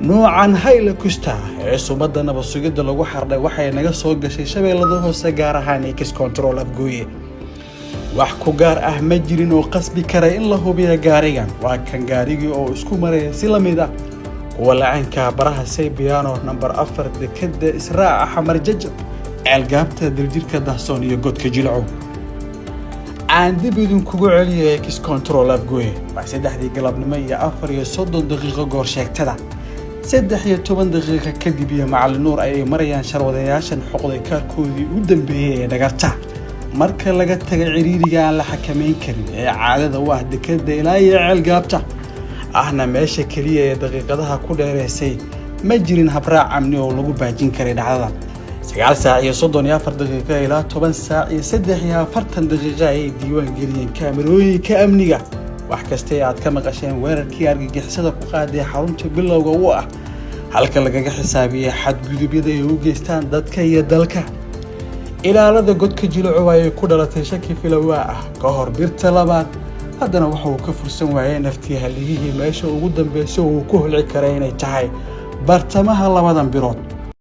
Noocan Hilux-ta ee sumadda nabad sugidda lagu xardhay waxay naga soo gashay Shabeellada Hoose, gaar ahaan Ex Control Afgooye. Wax ku gaar ah ma jirin oo qasbi kara in la hubiyo gaarigan. Waa kan gaarigii oo isku maraya si la mid ah kuwa lacaynka baraha Saybiano, nambar 4, dekadda Israaca, Xamar Jajab, Ceelgaabta, Daljirka Dahsoon iyo Godka Jilcow. Aan dib idinkugu celiyo Ex Control Afgooye. Waa 3dii galabnimo iyo 34 daqiiqo goor sheegtada. 13 daqiiqo kadib iyo Macalin Nuur ayay marayaan sharwadayaashan xoqday kaarkoodii u dambeeyey ee dhagarta. Marka laga taga ciriiriga aan la xakameyn karin ee caadada u ah dekadda ilaa iyo Ceelgaabta, ahna meesha keliya ee daqiiqadaha ku dheereysay, ma jirin habraac amni oo lagu baajin karay dhacdadan. 9 saac iyo 34 daqiiqo ilaa 10 saac iyo 43 daqiiqo ayay diiwaan geliyeen kaamarooyinka amniga wax kastay aad ka maqasheen weerarkii argagixisada ku qaaday xarunta bilowga u ah halka lagaga xisaabiyey xadgudubyada ay u geystaan dadka iyo dalka. Ilaalada Godka Jilacow ayay ku dhalatay shaki filawaa ah ka hor birta labaad. Haddana waxa uu ka fursan waayey naftii haligihii meesha ugu dambeysa uu ku holci karay inay tahay bartamaha labadan birood.